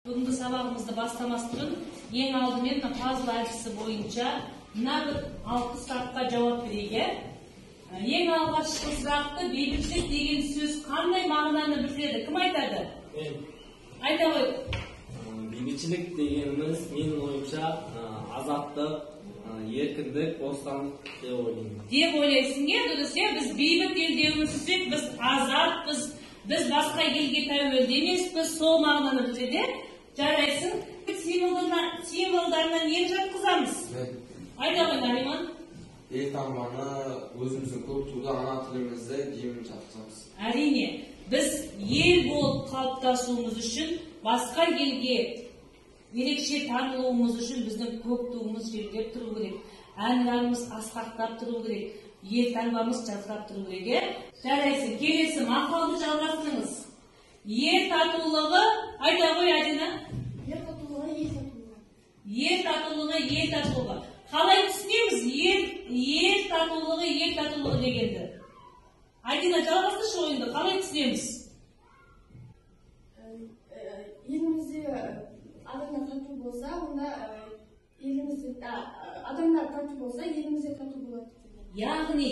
Бүгінгі сабағымызды бастамас бұрын ең алдымен пазл әдісі бойынша мына бір 6 сұраққа жауап берейік. Ең алғашқы сұрақты бейбітшілік деген сөз қандай мағынаны білдіреді? Кім айтады? Мен. Айта ғой. Бейбітшілік дегеніміз менің ойымша азаттық, еркіндік, бостандық деп ойлаймын. Деп ойлайсың, иә, дұрыс, иә? Біз бейбіт елде өмір сүрсек, біз азатпыз, біз басқа елге тәуелді емеспіз, сол мағынаны білдіреді. Жарайсың. Символдарына нені жатқызамыз? Айта ғой, Нариман. Ел таңбаны, өзіміздің көк туды, ана тілімізді, гимн жатқызамыз. Әрине, біз ел болып қалыптасуымыз үшін, басқа елге ерекше танылуымыз үшін біздің көк туымыз желбіреп тұру керек, әнұранымыз асқақтап тұру керек, ел таңбамыз жарқырап тұру керек, е? Жарайсың. Келесі мақалды жалғастырыңыз. Ел татулығы, айта ғой, Адина. Ер татулығы, ел татулығы. Ел татулығы, ел татулығы. Қалай түсінеміз ел татулығы, ел татулығы дегенді? Адина, жалғастыршы ойынды, қалай түсінеміз? Елімізде адамдар тату болса, онда елімізде адамдар тату болса, елімізде тату болады деген. Яғни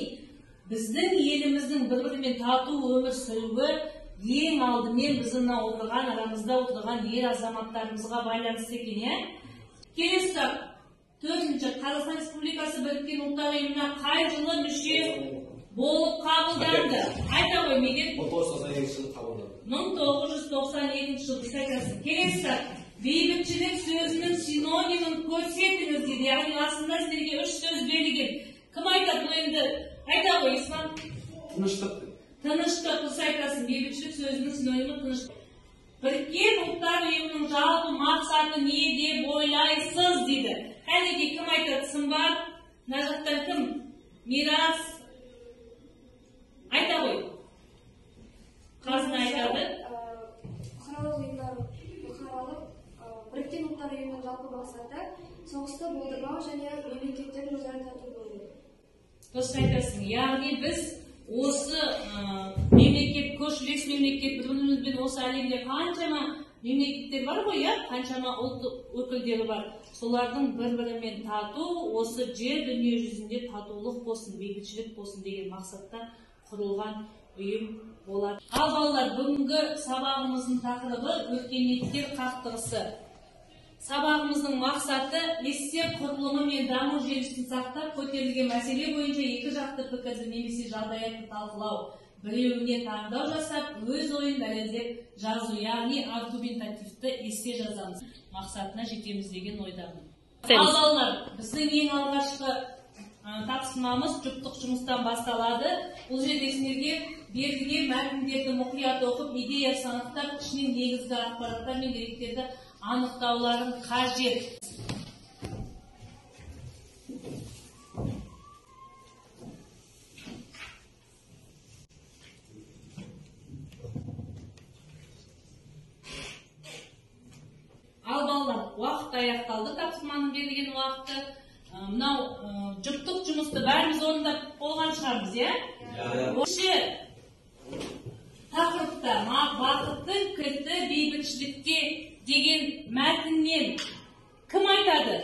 біздің еліміздің бір-бірімен тату өмір сүруі ең алдымен біздің мына отырған, арамызда отырған ер азаматтарымызға байланысты екен, иә? Келесі сұрақ. Төртінші, Қазақстан Республикасы Біріккен Ұлттар Ұйымына қай жылы мүше болып қабылданды? Айта ғой, Медет. 1992 жылы қабылданды. 1992 жылы, дұрыс айтасың. Келесі сұрақ. Бейбітшілік сөзінің синонимін көрсетіңіз дейді. Яғни астында сіздерге 3 сөз берілген. Кім айтады бұл енді? Айта ғой, Ислам. Тыныштық. Тыныштық, дұрыс айтасың. Бейбітшілік сөзінің синонимі тыныштық. Біріккен Ұлттар Ұйымының жалпы мақсаты не деп ойлайсыз дейді. Кәнекей, кім айтады? Сымбат, мына жақтан кім? Мирас. Айта ғой. Қазына айтады. Бұқаралық ұйымдар, бұқаралық, Біріккен Ұлттар Ұйымының жалпы мақсаты соғысты болдырмау және мемлекеттердің өзара тату болуы. Дұрыс айтасың. Яғни біз осы мемлекет, көршілес мемлекет, бір-бірімізбен осы әлемде қаншама мемлекеттер бар ғой, иә? Қаншама ұлт өкілдері бар. Солардың бір-бірімен тату, осы жер дүние жүзінде татулық болсын, бейбітшілік болсын деген мақсатта құрылған ұйым болады. Ал балалар, бүгінгі сабағымыздың тақырыбы өркениеттер қақтығысы. Сабағымыздың мақсаты эссе құрылымы мен даму желісін сақтап, көтерілген мәселе бойынша екі жақты пікірді немесе жағдаятты талқылау, біреуіне таңдау жасап, өз ойын дәлелдеп жазу, яғни аргументативті эссе жазамыз. Мақсатына жетеміз деген ойдамын. Ал балалар, біздің ең алғашқы тапсырмамыз жұптық жұмыстан басталады. Бұл жерде сіздерге берілген мәтіндерді мұқият оқып, идеясын анықтап, ішінен негізгі ақпараттар мен деректерді анықтауларың қажет. Ал балалар, уақыт аяқталды, тапсырманың берілген уақыты. Мынау жұптық жұмысты бәріміз орындап болған шығармыз, иә? Осы тақырыпта бақыттың кілті бейбітшілікте деген мәтіннен кім айтады?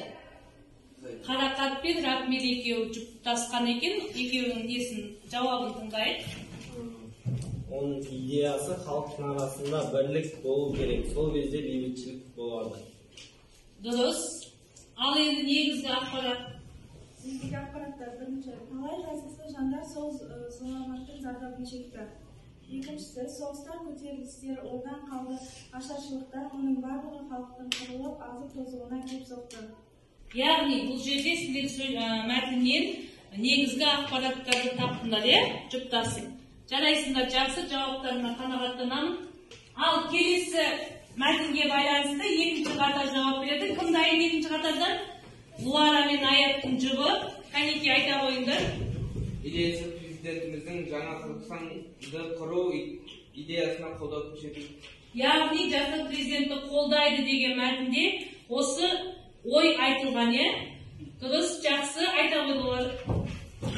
Қарақат пен Ратмир екеуі жұптасқан екен, екеуінің несін, жауабын тыңдайық. Оның идеясы халықтың арасында бірлік болу керек, сол кезде бейбітшілік болады. Дұрыс. Ал енді негізгі ақпарат. Негізгі ақпараттар: бірінші, талай жазықсыз жандар сол зұлматтың зардабын шекті. Екіншісі, соғыстар, көтерілістер, одан қалды ашаршылықтар, оның барлығы халықтың қырылып, азып-тозуына кеп соқты. Яғни бұл жерде сіздер мәтіннен негізгі ақпараттарды таптыңдар, иә? Жұптасып. Жарайсыңдар, жақсы, жауаптарына қанағаттанамын. Ал келесі мәтінге байланысты екінші қатар жауап береді. Кім дайын екінші қатардан? Луара мен Аяттың жұбы. Кәнекей, айта қойыңдар. Идеясы президентіміздің жаңа Қазақстанды құру идеясына қолдау көрсету. Яғни жақын президентті қолдайды деген мәтінде осы ой айтылған, иә? Дұрыс, жақсы, айта ғой, Луара.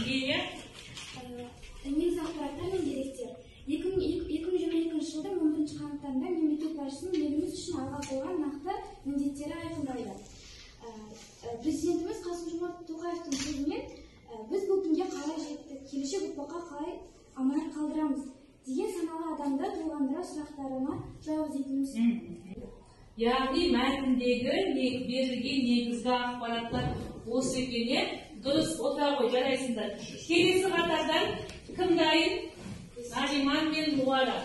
Иә? Негізгі ақпараттар мен деректер. 2022 жылдың 11 қаңтарында мемлекет басшысының еліміз үшін алға қойған нақты қалай аманат қалдырамыз деген саналы адамды толғандыра сұрақтарына жауап іздейтініміз. Яғни мәтіндегі берілген негізгі ақпараттар осы екен. Дұрыс, отыра ғой, жарайсыңдар. Келесі қатардан кім дайын? Нариман мен Луара.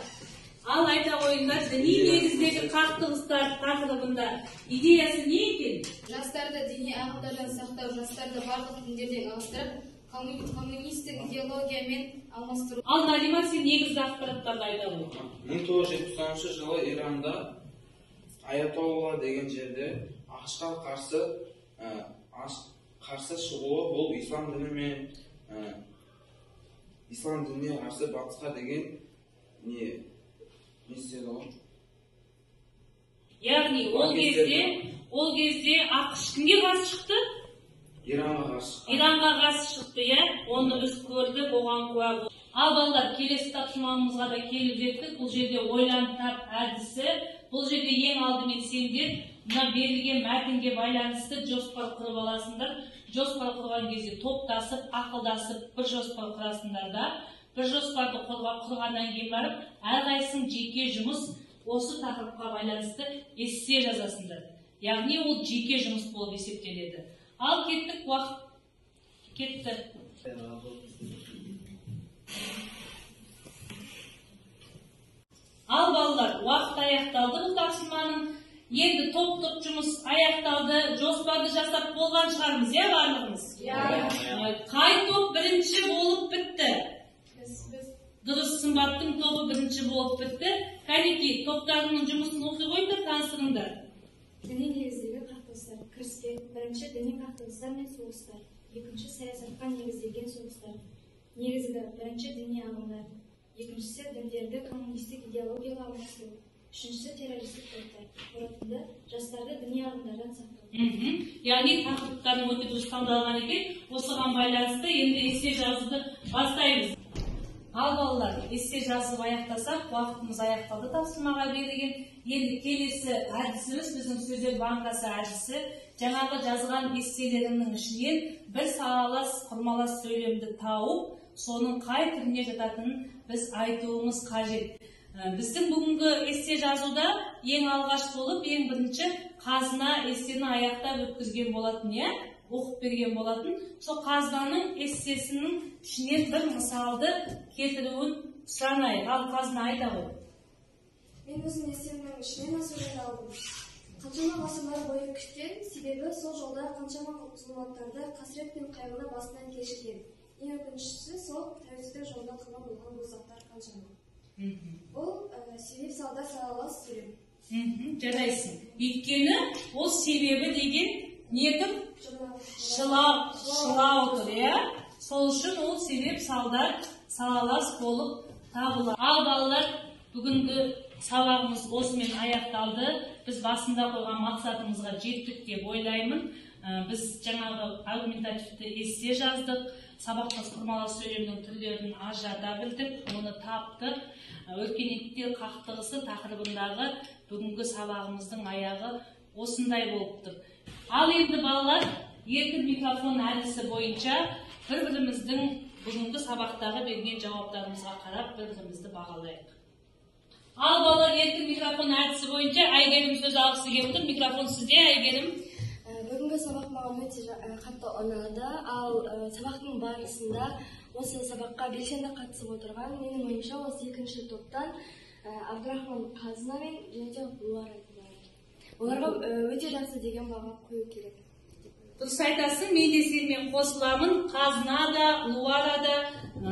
Ал айта қойыңдар, діни негіздегі қақтығыстар тақырыбында идеясы не екен? Жастарды діни ағымдардан сақтау, жастарды барлық діндерден ығыстырып, коммунистік идеологиямен алмастыру. Ал Нариман, сен негізгі ақпараттарды айта ғой. 1970 жылы Иранда Аятолла деген жерде АҚШ-қа қарсы шығуы, бұл ислам діні мен ислам дініне қарсы батысқа деген не істеді ғой? Яғни ол кезде АҚШ кімге қарсы шықты? Иранға қарсы шықты. Иранға қарсы шықты, иә? Оны біз көрдік, оған куә болдық. Ал балалар, келесі тапсырмамызға да келіп жеттік. Бұл жерде ойлан тап әдісі. Бұл жерде ең алдымен сендер мына берілген мәтінге байланысты жоспар құрып аласыңдар. Жоспар құрған кезде топтасып, ақылдасып бір жоспар құрасыңдар да, бір жоспарды құрғаннан кейін барып, әрқайсың жеке жұмыс осы тақырыпқа байланысты эссе жазасыңдар. Яғни ол жеке жұмыс болып есептеледі. Ал кеттік, уақыт кетті. Ал балалар, уақыт аяқталды бұл тапсырманың. Енді топтық жұмыс аяқталды, жоспарды жасап болған шығармыз, иә, барлығымыз? Иә. Қай топ бірінші болып бітті? Дұрыс, Сымбаттың тобы бірінші болып бітті. Кәнеки, топтарының жұмысын оқи қойыңдар, таныстырыңдар. Діни негіздегі қақтығыстар. Кіріспе. Бірінші діни қақтығыстар мен соғыстар. Екінші саясатқа негізделген соғыстар. Негізгі бірінші діни ағымдар. Екіншісі діндерді коммунистік идеологияға алмастыру. Үшіншісі террористік топтар. Қорытынды жастарды діни ағымдардан сақтау. Яғни тақырыптардың өте дұрыс таңдалған екен. Осыған байланысты енді эссе жазуды бастаймыз. Ал балалар, эссе жазып аяқтасақ, уақытымыз аяқталды тапсырмаға берілген. Енді келесі әдісіміз біздің сөздер банкасы әдісі. Жаңағы жазған эсселеріңнің ішінен бір салалас, құрмалас сөйлемді тауып, соның қай түріне жататынын біз айтуымыз қажет. Біздің бүгінгі эссе жазуда ең алғаш болып, ең бірінші Қазына эссені аяқтап өткізген болатын, иә? Оқып берген болатын. Сол Қазынаның эссесінің ішінен бір мысалды келтіруін сұранайық. Ал Қазына айта ғой. Мен өзім эссемнің ішінен сөйлемді алдым. Қаншама ғасырлар бойы күткен, себебі сол жолда қаншама зұлматтарды, қасірет пен қайғыны басынан кешірген. Ең өкініштісі сол тәуелсіздік жолында құрбан болған боздақтар қаншама. Бұл себеп салдар салалас сөйлем. Жарайсың. Өйткені ол себебі деген не тұр? Шылау тұр, иә? Сол үшін ол себеп салдар салалас болып табылады. Ал балалар, бүгінгі сабағымыз осымен аяқталды. Біз басында қойған мақсатымызға жеттік деп ойлаймын. Біз жаңағы аргументативті эссе жаздық, сабақтас құрмалас сөйлемнің түрлерін ажырата білдік, оны таптық. Өркениеттер қақтығысы тақырыбындағы бүгінгі сабағымыздың аяғы осындай болып тұр. Ал енді балалар, еркін микрофон әдісі бойынша бір-біріміздің бүгінгі сабақтағы берген жауаптарымызға қарап бір-бірімізді бағалайық. Ал балалар, еркін микрофон әдісі бойынша Әйгерім сөз алғысы келіп отыр. Микрофон сізде, Әйгерім. Бүгінгі сабақ маған өте қатты ұнады. Ал сабақтың барысында осы сабаққа белсенді қатысып отырған менің ойымша осы екінші топтан Абдрахман Қазына мен және де Луара. Оларға өте жақсы деген баға қою керек. Дұрыс айтасың, мен де сенімен қосыламын. Қазына да, Луара да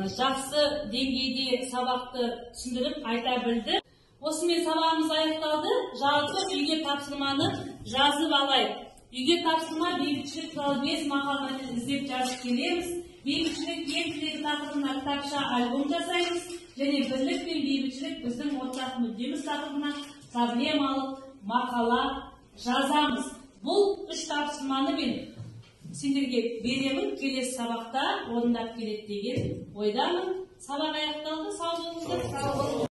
жақсы деңгейде сабақты түсіндіріп айта білді. Осымен сабағымыз аяқталды. Жалпы үйге тапсырманы жазып алайық. Үйге тапсырма бейбітшілік туралы 5 мақаланы іздеп жазып келеміз. Бейбітшілік ең тілегі тақырыбына кітапша альбом жасаймыз. Және бірлік пен бейбітшілік біздің ортақ мүддеміз тақырыбына проблемалық мақала жазамыз. Бұл 3 тапсырманы мен сендерге беремін, келесі сабақта орындап келеді деген ойдамын. Сабақ аяқталды. Сау болыңыздар.